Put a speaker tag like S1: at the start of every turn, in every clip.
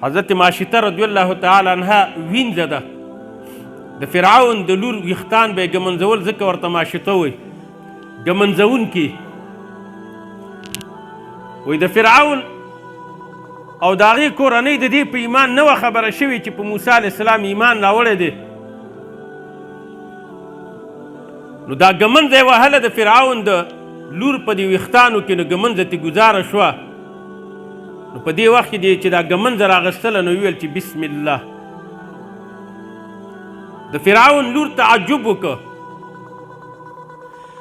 S1: حضرت ماشطه رضی الله تعالی عنها وینځه ده، د فرعون د لور ویښتان به یې ګمنځول، ځکه ورته ماشطه وایي، ګمنځونکي وایي. د فرعون او د هغې کورنۍ د دې په ایمان نه وه خبره شوې چې په موسی علیه السلام ایمان راوړی دی. نو دا ګمنځه یې وهله د فرعون د لور په دې ویښتانو کې، نو ګمنځه ترې ګزاره شوه. نو په دې وخت کې دی چې دا ګمنځه راغستله، نو ویل چې بسم الله. د فرعون لور تعجب وکړ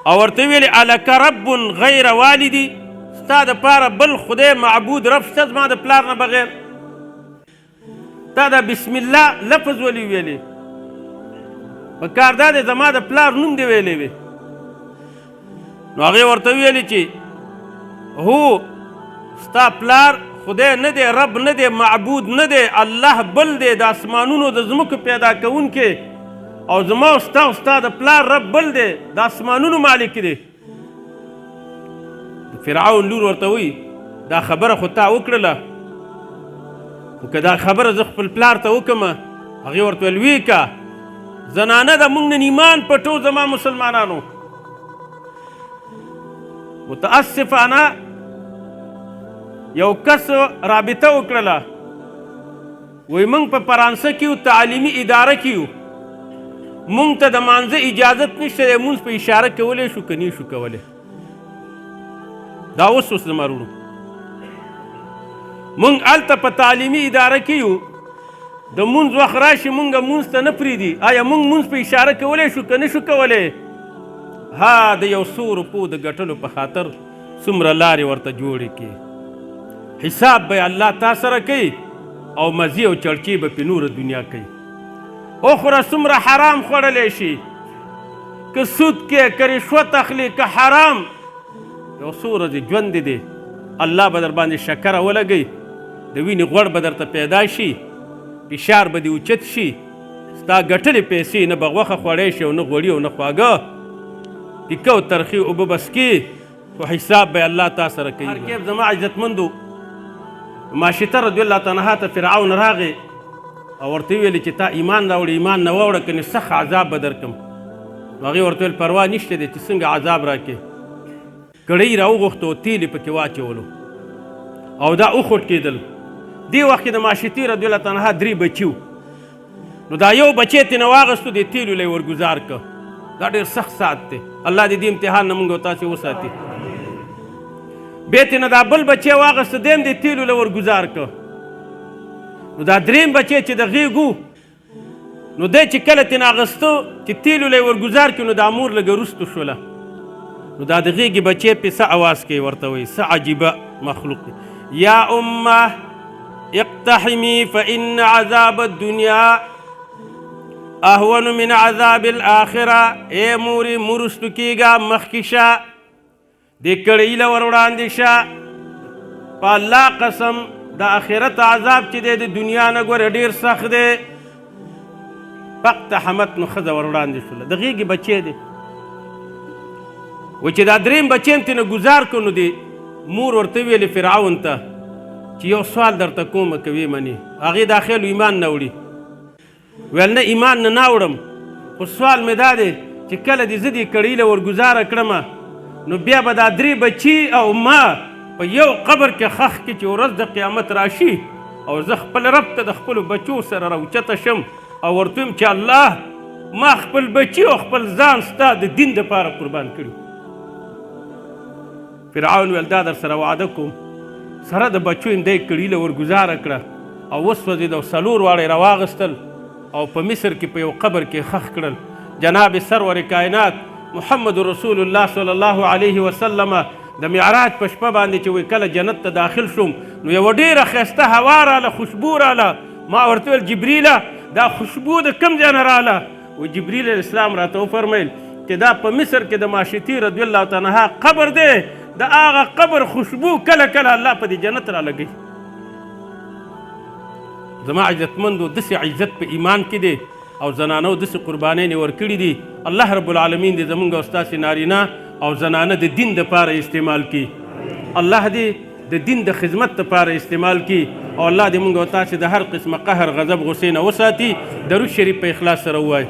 S1: او ورته ویل الک رب غیر والدی، ستا د پاره بل خدای معبود رب شته زما د پلار نه بغیر؟ تا دا بسم الله لفظ ولې ویلې؟ په کار دا دی زما د پلار نوم دی ویلی وي. نو هغې ورته ویلې چې هو ستا پلار خدای نه دی، رب نه دی، معبود نه دی، الله بل دی، د اسمانونو د ځمکو پیدا کوونکی، او زما او ستا او ستا د پلار رب بل دی، د اسمانونو مالک دی. د فرعون لور ورته وایي دا خبره خو تا وکړله، خو که دا خبره زه خپل پلار ته وکړم، هغې ورته ویل ویې که زنانه ده، موږ نن ایمان پټو زما مسلمانانو. متاسفانه یو کس رابطه وکړله، وایي موږ په فرانسه کې یو، تعلیمي اداره کې یو، موږ ته د مانځه اجازت نشته دی، مونځ په اشاره کولی شو که نه شو کولی؟ دا اوس اوس زما وروڼو، موږ هلته په تعلیمي اداره کې یو، د مونځ وخت راشي مونږ مونځ ته نه پرېږدي، آیا مونږ مونځ په اشاره کولی شو که نه شو کولی؟ ها د یو څو روپو د ګټلو په خاطر څومره لارې ورته جوړې کړي، حساب به الله تا سره کوي او مزې او چړچې به پې نوره دنیا کوي. وخوره څومره حرام خوړلی شي، که سود کې، که رشوت اخلي، که حرام، یو څو ورځې ژوند دې دی، الله به در باندې شکره ولګوي، د وینې غوړ به درته پیدا شي، فشار به دې اوچت شي، ستا ګټلې پیسې نه به غوښه خوړی شي او نه غوړي او نه خواږه، پیکه او ترخې اوبه به څکې، خو حساب به الله تا سره کوي. هر کیف زما عزتمندو، ماشطه رضی الله تعالی عنها ته فرعون راغی او ورته ویل چې تا ایمان راوړې، ایمان نه واوړه کنې سخت عذاب به درکم. نو هغې ورته ویل پروا نشته دی چې څنګه عذاب راکې. کړۍ راوغوښته او تیل یې پکې واچولو او دا وخوټکېدل. دې وخت کې د ماشطې رضی الله تعالی عنها درې بچي وو، نو دا یو بچی ترې نه واغستو، دې تیلو له یې ورګزار کړ. دا ډېر سخت ساعت دی، الله دې دې امتحان نه مونږ او تاسې وساتي. بیا ترې نه دا بل بچی واغسته، دی هم دې تیلو له ورګزار کړ. نو دا دریم بچی چې د غېږ و، نو دی چې کله ترې نه اخیستو چې تیلو له یې ورګزار کړي، نو دا مور لږه وروستو شوله. نو دا د غېږې بچی پې څه اواز کوي، ورته وایي څه عجیبه مخلوق دی، یا امه اقتحمي فإن عذاب الدنيا اهون من عذاب الآخرة. ای مورې مرستو کېږه، مخکې شه، دې کړۍ له ور وړاندې شه، په الله قسم د آخرت عذاب چې دی د دنیا نه ګوره ډېر سخت دی. فاقتحمت، نو ښځه ور وړاندې شوله، د غېږې بچی دی و چې دا دریم بچی هم ترې نه ګزار کړو. نو دې مور ورته ویلې فرعون ته چې یو سوال درته کوم که ویې منې. هغې دا خیال ایمان نه وړي، ویل نه ایمان نه ناوړم، خو سوال مې دا دی چې کله دې زه دې کړۍ له ورګزاره کړم، نو بیا به دا درې بچي او ما په یو قبر کې ښخ کړي چې ورځ د قیامت راشي او زه خپل رب ته د خپلو بچو سره راوچته شم او ورته ویم چې الله ما خپل بچي او خپل ځان ستا د دین دپاره قربان کړي. فرعون ویل دا در سره وعده کوم، سره د بچو یې دی کړي له ورګزاره کړه او وسوځېد او څلور واړه یې راواغستل او په مصر کې په یو قبر کې ښخ کړل. جناب سرور کائنات محمد رسول الله صلی الله علیه وسلم د معراج په شپه باندې چې وایي کله جنت ته داخل شوم، نو یوه ډېره ښایسته هوا راله، خوشبو راله. ما ورته ویل جبریله دا خوشبو د کوم ځای نه راله؟ و جبریل علیه السلام راته وفرمیل چې دا په مصر کې د ماشطي رضی الله تعالی عنها قبر دی، د هغه قبر خوشبو کله کله الله په دې جنت را لګوي. زما عزتمندو، داسې عزت په ایمان کې دی او زنانو داسې قربانۍ نه ورکړي دي. الله رب العالمین دې زمونږ او ستاسې نارینه او زنانه د دین دپاره استعمال کړي. الله دې د دین د خدمت دپاره استعمال کړي. او الله دې مونږ او تاسې د هر قسمه قهر، غضب، غصې نه وساتي. درود شریف په اخلاص سره ووایئ.